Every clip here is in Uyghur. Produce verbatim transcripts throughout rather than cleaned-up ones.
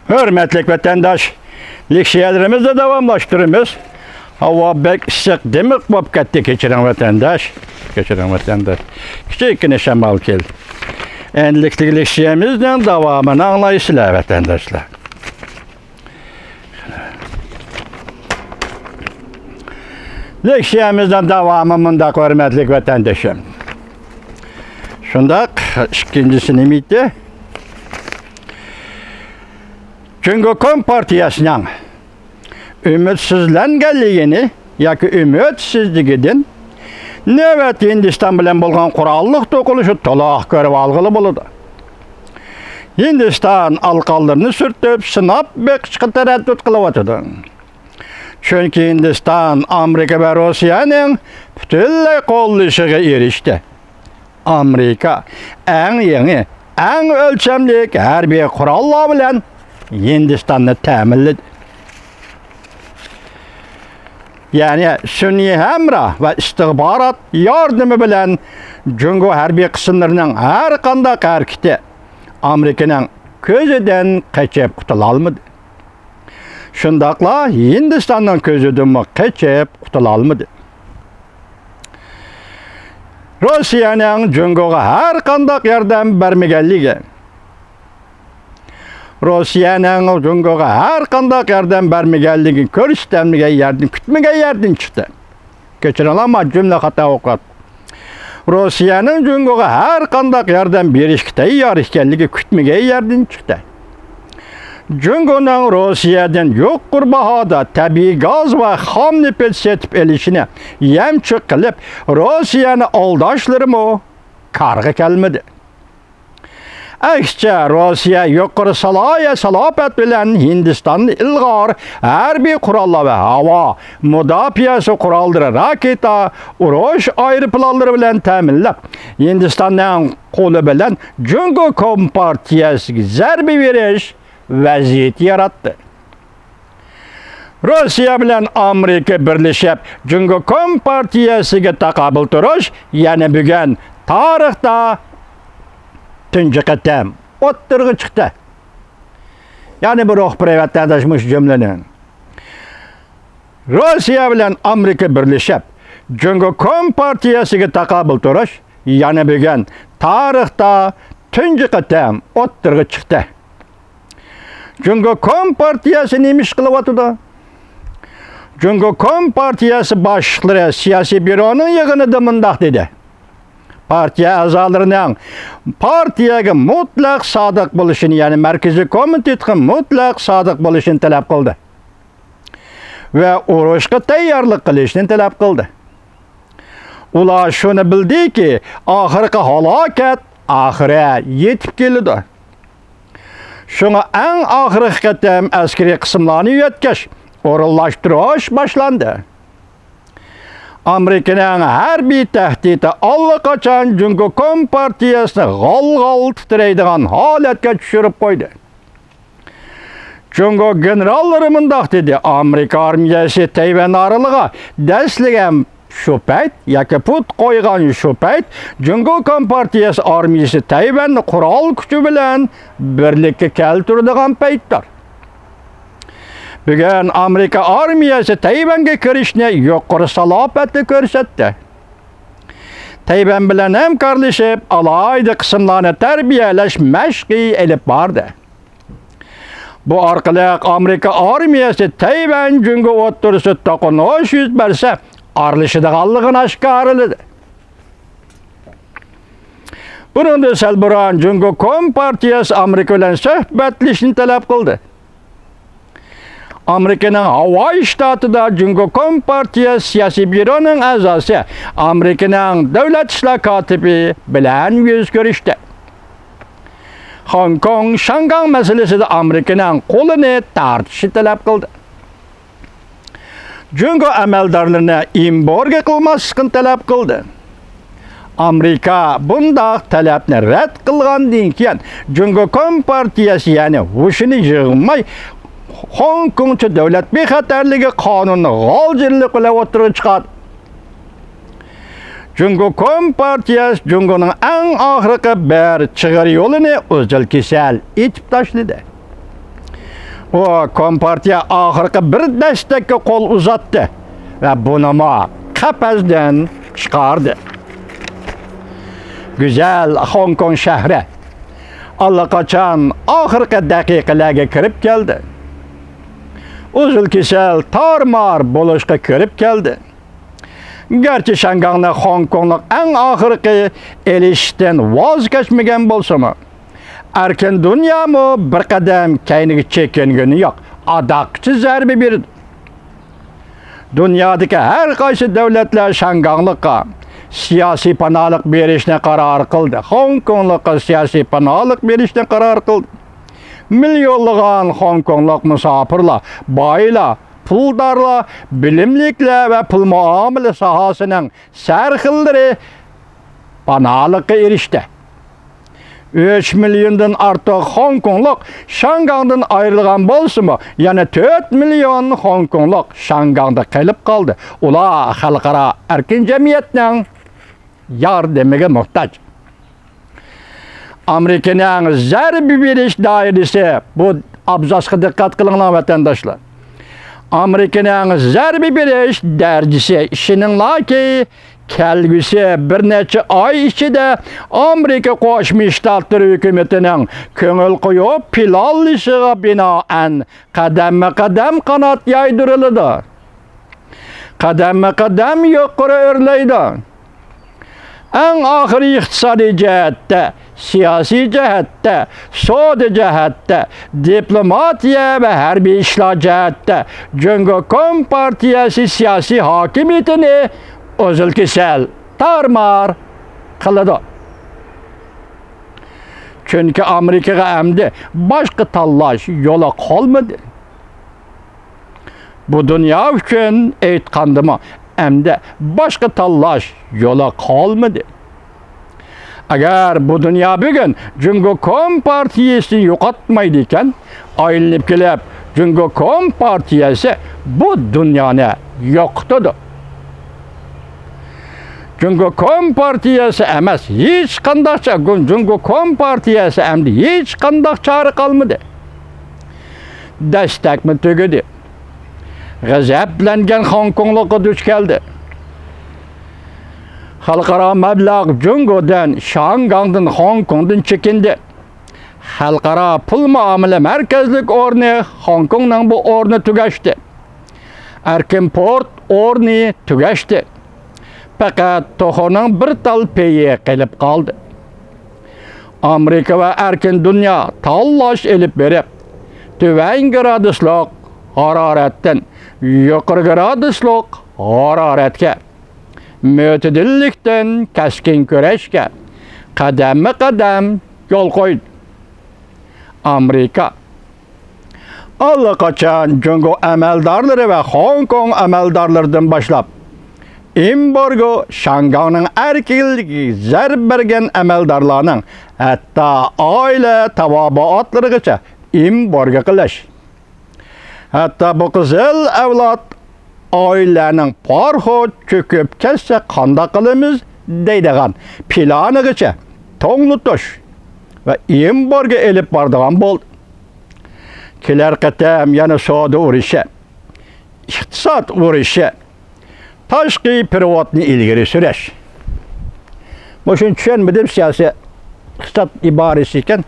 ھۆرمەتلىك ۋەتەنداش، لېكسىيەلىرىمىزنى داۋاملاشتۇرىمىز. ھاۋا بەك ئىسسىق، دىمىق بولۇپ كەتتى. كەچۈرۈڭ ۋەتەنداش، كەچۈرۈڭ ۋەتەنداش. كىچىككىنە شامال كەلدى. ئەمدىلىكتىكى لېكسىيەمىزنىڭ داۋامىنى ئاڭلايسىلەر ۋەتەنداشلار. لېكسىيەمىزنىڭ داۋامى مۇنداق، ھۆرمەتلىك ۋەتەندىشىم. شۇنداق، ئىككىنچىسى نېمە ئىدى؟ جۇڭگو كومپارتىيەسىنىڭ ئۈمىدسىزلەنگەنلىكىنى ياكى ئۈمىدسىزلىكىدىن نۆۋەتتە ھىندىستان بىلەن بولغان قوراللىق توقۇنۇشنى تولۇق كۆرۈۋالغىلى بولىدۇ. ھىندىستان ئالىقانلىرىنى سۈرتۈپ، سىناپ بېقىشقا تەرەددۇت قىلىۋاتىدۇ. چۈنكى ھىندىستان ئامېرىكا ۋە روسىيەنىڭ پۈتۈنلەي قوللىشىغا ئېرىشتى. ئامېرىكا ئەڭ يېڭى، ئەڭ ئۆلچەملىك ھەربىي قوراللار بىلەن ھىندىستاننى تەمىنلىدى. يەنى سۈنئىي ھەمراھ ۋە ئىستىخبارات ياردىمى بىلەن جۇڭگو ھەربىي قىسىملىرىنىڭ ھەر قانداق ھەرىكىتى ئامېرىكىنىڭ كۆزىدىن قېچىپ قۇتۇلالمىدى. شۇنداقلا ھىندىستاننىڭ كۆزىدىنمۇ قېچىپ قۇتۇلالمىدى. روسىيەنىڭ جۇڭگوغا ھەر قانداق ياردەم بەرمىگەنلىكى، روسىيەنىڭ جۇڭگوغا ھەر قانداق ياردەم بەرمىگەنلىكى كۆرسىتەلمىگەن يەردىن، كۈتمىگەن يەردىن چىقتى. كەچۈرۈڭلار، مانا جۈملە خاتا ئوقۇپ. روسىيەنىڭ جۇڭگوغا ھەر قانداق ياردەم بېرىشكە تەييار ئىكەنلىكى كۈتمىگەن يەردىن چىقتى. جۇڭگونىڭ روسىيەدىن يۇقىرى باھادا تەبىئىي گاز ۋە خام نېفىت سېتىپ ئېلىشىنى يەمچۈك قىلىپ، روسىيەنى ئالداشلىرىمۇ كارغا كەلمىدى. ئەكسىچە، روسىيە يۇقىرى سالاھىيەت، سالاپەت بىلەن ھىندىستاننى ئىلغار ھەربىي قوراللار ۋە ھاۋا مۇداپىئەسى قوراللىرى، راكېتا، ئۇرۇش ئايروپىلانلىرى بىلەن تەمىنلەپ، ھىندىستاننىڭ قولى بىلەن جۇڭگو كومپارتىيەسىگە زەربە بېرىش ۋەزىيىتى ياراتتى. روسىيە بىلەن ئامېرىكا بىرلىشىپ جۇڭگو كومپارتىيەسىگە تاقابىل تۇرۇش يەنە بۈگۈن تارىختا تۇنجى قېتىم ئوتتۇرىغا چىقتى. يەنى بىر ئوقۇپ بېرەي ۋەتەنداش مۇشۇ جۈملىنى. روسىيە بىلەن ئامېرىكا بىرلىشىپ جۇڭگو كومپارتىيەسىگە تاقابىل تۇرۇش يەنە بۈگۈن تارىختا تۇنجى قېتىم ئوتتۇرىغا چىقتى. جۇڭگو كومپارتىيەسى نېمە ئىش قىلىۋاتىدۇ؟ جۇڭگو كومپارتىيەسى باشلىقلىرى سىياسىي بيۇرونىڭ يىغىنىدا مۇنداق دېدى: پارتىيە ئەزالىرىنىڭ پارتىيەگە مۇتلەق سادىق بولۇشىنى، يەنى مەركىزىي كومىتېتقا مۇتلەق سادىق بولۇشىنى تەلەپ قىلدى ۋە ئۇرۇشقا تەييارلىق قىلىشنى تەلەپ قىلدى. ئۇلار شۇنى بىلدىكى، ئاخىرقى ھالاكەت ئاخىرى يېتىپ كېلىدۇ. شۇڭا ئەڭ ئاخىرقى قېتىم ئەسكىرىي قىسىملارنى يۆتكەش، ئورۇنلاشتۇرۇش باشلاندى. ئامېرىكىنىڭ ھەربىي تەھدىتى ئاللىقاچان جۇڭگو كومپارتىيەسىنى غال-غال تىترەيدىغان ھالەتكە چۈشۈرۈپ قويدى. جۇڭگو گېنېراللىرى مۇنداق دېدى: ئامېرىكا ئارمىيەسى تەيۋەن ئارىلىغا دەسسىگەن شۇ پەيت ياكى پۇت قويغان شۇ پەيت، جۇڭگو كومپارتىيەسى ئارمىيەسى تەيۋەننى قورال كۈچى بىلەن بىرلىككە كەلتۈرىدىغان پەيتتۇر. بۈگۈن ئامېرىكا ئارمىيەسى تەيۋەنگە كىرىشنى يۇقىرى سالاپەتتە كۆرسەتتى. تەيۋەن بىلەن ھەمكارلىشىپ، ئالاھىدە قىسىملارنى تەربىيەلەش مەشقى ئېلىپ باردى. بۇ ئارقىلىق ئامېرىكا ئارمىيەسى تەيۋەن جۇڭگو ئوتتۇرىسىدا توقۇنۇش يۈز بەرسە، ئارىلىشىدىغانلىقىنى ئاشكارىلىدى. بۇنىڭدىن سەل بۇرۇن جۇڭگو كومپارتىيەسى ئامېرىكا بىلەن سۆھبەتلىشىشنى تەلەپ قىلدى. ئامېرىكىنىڭ ھاۋاي شتاتىدا جۇڭگو كومپارتىيە سىياسىي بيۇرونىڭ ئەزاسى، ئامېرىكىنىڭ دۆلەت ئىشلار كاتىپى بىلەن يۈز كۆرۈشتى. خوڭكوڭ، شياڭگاڭ مەسىلىسىدە ئامېرىكىنىڭ قولىنى تارتىشنى تەلەپ قىلدى. جۇڭگو ئەمەلدارلىرىنى ئېمبارگو قىلماسلىقنى تەلەپ قىلدى. ئامېرىكا بۇنداق تەلەپنى رەت قىلغاندىن كېيىن، جۇڭگو كومپارتىيەسى يەنە ھوشىنى يىغماي، خوڭكوڭچە دۆلەت بىخەتەرلىكى قانۇنىنى غالجىرلىق بىلەن ئوتتۇرىغا چىقاردى. جۇڭگو كومپارتىيەسى جۇڭگونىڭ ئەڭ ئاخىرقى بىر چىغىر يولىنى ئۈزۈل-كېسىل ئېتىپ تاشلىدى. ئۇ كومپارتىيە ئاخىرقى بىر دەستەككە قول ئۇزاتتى ۋە بۇنىمۇ قەپەستىن چىقاردى. گۈزەل خوڭكوڭ شەھىرى ئاللىقاچان ئاخىرقى دەقىقىلەرگە كىرىپ كەلدى. ئۇزۇل كېسەل تارمار بولۇشقا كىرىپ كەلدى. گەرچە شياڭگاڭنى خوڭكوڭلۇق ئەڭ ئاخىرقى ئېلىشتىن ۋاز كەچمىگەن بولسىمۇ، ئەركىن دۇنيامۇ بىر قەدەم كەينىگە چېكىنگىنى يوق، ئاداققىچە زەربە بېرىدۇ. دۇنيادىكى ھەر قايسى دۆلەتلەر شياڭگاڭلىققا سىياسىي پاناھلىق بېرىشنى قارار قىلدى. خوڭكوڭلۇققا سىياسىي پاناھلىق بېرىشنى قارار قىلدى. مىليونلىغان خوڭكوڭلۇق مۇساپىرلار، بايلار، پۇلدارلار، بىلىملىكلەر ۋە پۇل مۇئامىلە ساھەسىنىڭ سەرخىللىرى پاناھلىققا ئېرىشتى. ئۈچ مىليوندىن ئارتۇق خوڭكوڭلۇق شياڭگاڭدىن ئايرىلغان بولسىمۇ، يەنە تۆت مىليون خوڭكوڭلۇق شياڭگاڭدا قېلىپ قالدى. ئۇلار خەلقئارا ئەركىن جەمئىيەتنىڭ ياردىمىگە موھتاج. ئامېرىكىنىڭ زەربە بېرىش دائىرىسى، بۇ ئابزاسقا دىققەت قىلىڭلار، ۋەتەنداشلار. ئامېرىكىنىڭ زەربە بېرىش دەرىجىسى، ئىشىنىڭلاركى، كەلگۈسى بىر نەچچە ئاي ئىچىدە ئامېرىكا قوشما شتاتلىرى ھۆكۈمىتىنىڭ كۆڭۈل قويۇپ پىلانلىشىغا بىنائەن قەدەممۇ قەدەم قانات يايدۇرۇلىدۇ. قەدەممۇ قەدەم يۇقىرى ئۆرلەيدۇ. ئەڭ ئاخىرى ئىقتىسادىي جەھەتتە، سىياسىي جەھەتتە، سودا جەھەتتە، دىپلوماتىيە ۋە ھەربىي ئىشلار جەھەتتە جۇڭگو كومپارتىيەسى سىياسىي ھاكىمىيىتىنى ئۇزۇل كېسەل تارمار قىلىدۇ. چۈنكى ئامېرىكىغا ئەمدى باشقا تاللاش يولى قالمىدى. بۇ دۇنيا ئۈچۈن ئېيتقاندىمۇ، ئەمدى باشقا تاللاش يولى قالمىدى. ئەگەر بۇ دۇنيا بۈگۈن جۇڭگو كومپارتىيەسىنى يوقاتمايدىكەن، ئايلىنىپ كېلىپ جۇڭگو كومپارتىيەسى بۇ دۇنيانى يوقىتىدۇ. جۇڭگو كومپارتىيەسى ئەمەس، ھېچقانداق چا-، جۇڭگو كومپارتىيەسى ئەمدى ھېچقانداق چارە قالمىدى. دەستەكمۇ تۈگىدى. غەزەپلەنگەن خوڭكوڭلۇققا دۇچ كەلدى. خەلقئارا مەبلەغ جۇڭگودىن، شياڭگاڭدىن، خوڭكوڭدىن چېكىندى. خەلقئارا پۇل مۇئامىلە مەركەزلىك ئورنى، خوڭكوڭنىڭ بۇ ئورنى تۈگەشتى. ئەركىن پورت ئورنى تۈگەشتى. پەقەت توخۇنىڭ بىر تال پېيى قېلىپ قالدى. ئامېرىكا ۋە ئەركىن دۇنيا تاللاش ئېلىپ بېرىپ، تۆۋەن گرادۇسلۇق ھارارەتتىن يۇقىرى گرادۇسلۇق ھارارەتكە، مۆتىدىللىكتىن كەسكىن كۈرەشكە قەدەممۇ قەدەم يول قويدى. ئامېرىكا ئاللىقاچان جۇڭگو ئەمەلدارلىرى ۋە خوڭكوڭ ئەمەلدارلىرىدىن باشلاپ، ئېمبارگو، شياڭگاڭنىڭ ئەركىنلىكىگە زەربە بەرگەن ئەمەلدارلارنىڭ ھەتتا ئائىلە تاۋابىئاتلىرىغىچە ئېمبارگو قىلىش، ھەتتا بۇ قىزىل ئەۋلاد ئائىلىلەرنىڭ پاراخوت چۆكۈپ كەتسە قانداق قىلىمىز دەيدىغان پىلانىغىچە توڭلىتىش ۋە ئېمبارگو ئېلىپ بارىدىغان بولدى. كېلەر قېتىم يەنە سودا ئۇرۇشى، ئىقتىساد ئۇرۇشى، تاشقى پېرېۋوتنى ئىلگىرى سۈرۈش. مۇشۇنى چۈشەنمىدىم، سىياسىي ئىقتىساد ئىبارىسى ئىكەن.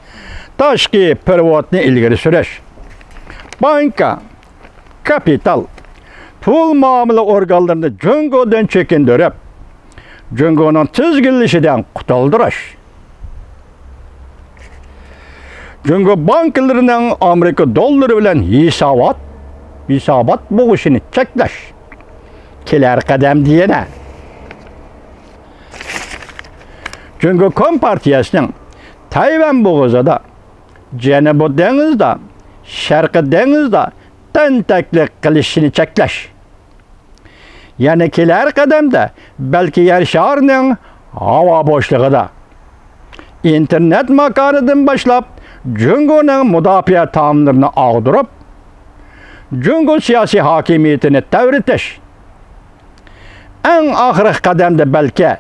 تاشقى پېرېۋوتنى ئىلگىرى سۈرۈش. بانكا، كاپىتال، پۇل مۇئامىلە ئورگانلىرىنى جۇڭگودىن چېكىندۈرۈپ، جۇڭگونىڭ تىزگىنلىشىدىن قۇتۇلدۇرۇش. جۇڭگو بانكىلىرىنىڭ ئامېرىكا دوللىرى بىلەن ھېسابات، ھېسابات بوغۇشىنى چەكلەش. كېلەر قەدەمدە يەنە جۇڭگو كومپارتىيەسىنىڭ تەيۋەن بوغۇزىدا، جەنۇبىي دېڭىزدا، شەرقىي دېڭىزدا تەنتەكلىك قىلىشىنى چەكلەش. يەنە كېلەر قەدەمدە بەلكى يەر شارىنىڭ ھاۋا بوشلۇقىدا ئىنتېرنېت ماكانىدىن باشلاپ جۇڭگونىڭ مۇداپىئە تاملىرىنى ئاغدۇرۇپ، جۇڭگو سىياسىي ھاكىمىيىتىنى تەۋرىتىش. ئەڭ ئاخىرقى قەدەمدە بەلكى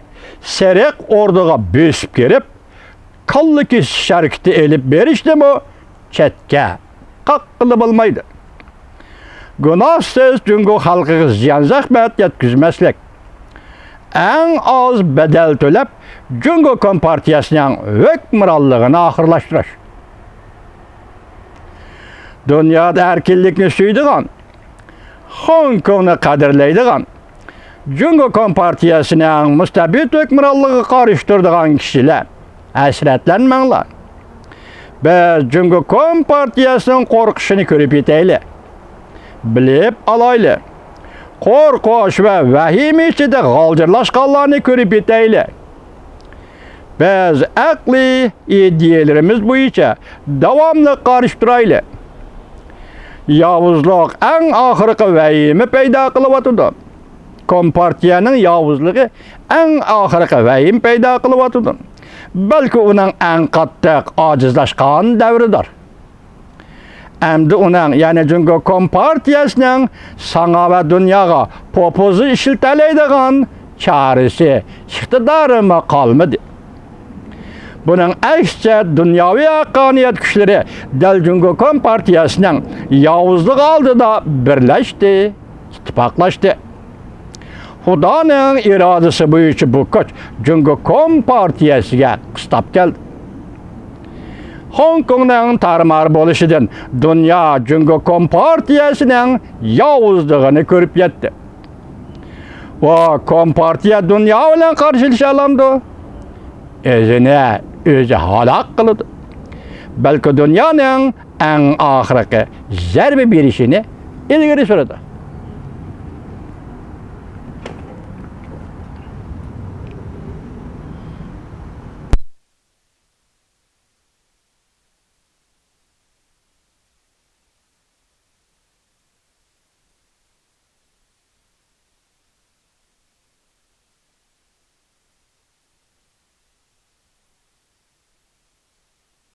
سېرىق ئوردىغا بۆسۈپ كىرىپ، كاللا كېسىش ھەرىكىتى ئېلىپ بېرىشنىمۇ چەتكە قاققىلى بولمايدۇ. گۇناھسىز جۇڭگو خەلقىگە زىيان-زەخمەت يەتكۈزمەسلىك، ئەڭ ئاز بەدەل تۆلەپ، جۇڭگو كومپارتىيەسىنىڭ ھۆكۈمرانلىقىنى ئاخىرلاشتۇرۇش. دۇنيادا ئەركىنلىكنى سۆيىدىغان، خوڭكوڭنى قەدىرلەيدىغان، جۇڭگو كومپارتىيەسىنىڭ مۇستەبىت ھۆكۈمرانلىقىغا قارشى تۇرىدىغان كىشىلەر، ھەسرەتلەنمەڭلار. بىز جۇڭگو كومپارتىيەسىنىڭ قورقۇشىنى كۆرۈپ يېتەيلى. بىلىپ ئالايلى. قورقۇش ۋە ۋەھىمە ئىچىدە غالجىرلاشقانلارنى كۆرۈپ يېتەيلى. بىز ئەقلىي ئىدىيەلىرىمىز بويىچە داۋاملىق قارشى تۇرايلى. ياۋۇزلۇق ئەڭ ئاخىرقى ۋەھىمە پەيدا قىلىۋاتىدۇ. كومپارتىيەنىڭ ياۋۇزلۇقى ئەڭ ئاخىرقى ۋەھىمە پەيدا قىلىۋاتىدۇ. بەلكى ئۇنىڭ ئەڭ قاتتىق ئاجىزلاشقان دەۋرىدۇر. ئەمدى ئۇنىڭ، يەنى جۇڭگو كومپارتىيەسىنىڭ ساڭا ۋە دۇنياغا پوپۇزا ئىشلىتەلەيدىغان چارىسى، ئىقتىدارىمۇ قالمىدى. بۇنىڭ ئەكسىچە، دۇنياۋى ھەققانىيەت كۈچلىرى دەل جۇڭگو كومپارتىيەسىنىڭ ياۋۇزلۇقى ئالدىدا بىرلەشتى، ئىتتىپاقلاشتى. خۇدانىڭ ئىرادىسى بويىچە بۇ كۈچ جۇڭگو كومپارتىيەسىگە قىستاپ كەلدى. خوڭكوڭنىڭ تارمار بولۇشىدىن دۇنيا جۇڭگو كومپارتىيەسىنىڭ ياۋۇزلۇقىنى كۆرۈپ يەتتى. بۇ كومپارتىيە دۇنيا بىلەن قارشىلىشالامدۇ؟ ئۆزىنى ئۆزى ھالاك قىلىدۇ. بەلكى دۇنيانىڭ ئەڭ ئاخىرقى زەربە بېرىشىنى ئىلگىرى سۈرىدۇ.